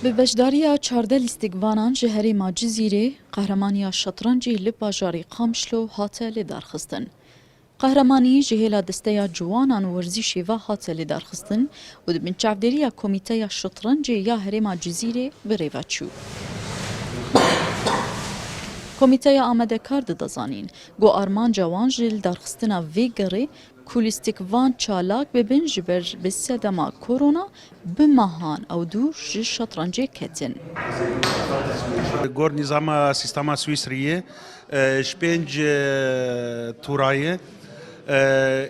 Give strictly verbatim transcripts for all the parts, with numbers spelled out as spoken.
Bi beşdariya çardeh lîstikvanan ji herêma Cizîrê, qehremaniya şetrencê li bajarê Qamişlo hate lêdarxistin. Qehremanî ji hêla desteya ciwanan werzîşê ve hate lêdarxistin û di bin çavdêriya Komîteya Şetrencê ya Herêma Cizîrê bi rê ve çû. Komîteya amadekar dide zanîn ku armanca wan ji lidarxistina vê gerê ku lîstikvan çalak bibin ji ber bi sedema korona bi mehan ew dûr ji şetrencê ketin. Gor nîzama sîstema Swîsriyê, e, ji pênc, e, tûrayê, e,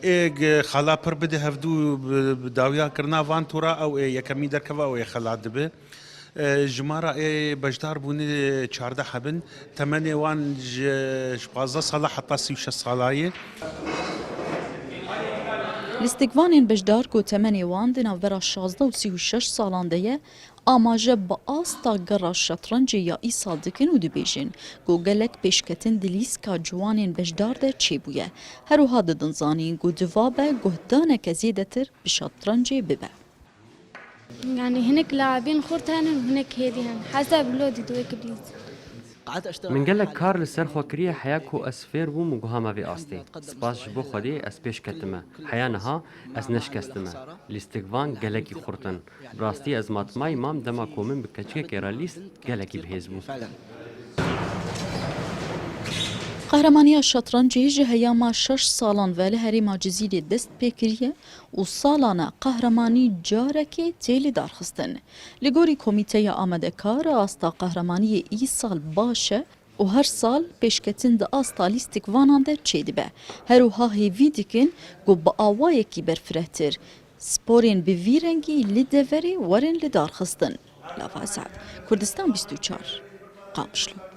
êg xela pir bide hevdû bi, bi dawiya kirina van tûra ew ê yekemî derkeve ew ê xela dibe. E, jimara ê beşdar bûne çardeh hebin. Temenê wan ji, ji pazdeh sala heta sî û şeş sala ye. Lîstikvanên beşdar ku temenê wan di navbera şazdeh û sî û şeş salan de ye, amaje bi asta gera şetrencê ya îsal dikin û dibêjin ku gelek pêşketin di lîstika ciwanên beşdar de çêbûye. Her wiha didin zanîn ku diva be guhdaneke zêdetir bi şetrencê bibe. Yani hinek laibên xurt hene û hinek hêdî hene. Hesab lo dî wek bilîz. Min gelek kar li ser xwe kiriye heya ku ez fêr bûm û guhama vê astê. Spas ji bo Xwedê ez pêş ketime. Heya niha ez neşkestime. Lîstikvan gelekî xurt in. Bi rastî ez matmayî mam dema ku min bi keçikekê re lîst gelekî bi hêz bû. Qehremaniya şetrencê ji heyama şeş salan ve li herêma Cizîrê dest pê kiriye û salane qehremanî carekê tê lêdarxistin. Li gorî komîteya amadekar asta qehremaniyê îsal baş e û her sal pêşketin di asta lîstikvanan de çêdibe. Her wiha hêvî dikin ku bi awayekî berfirehtir sporên bi vî rengî li deverê werin lidarxistin. Lava Esad, Kurdistan bîst û çar, Qamişlo.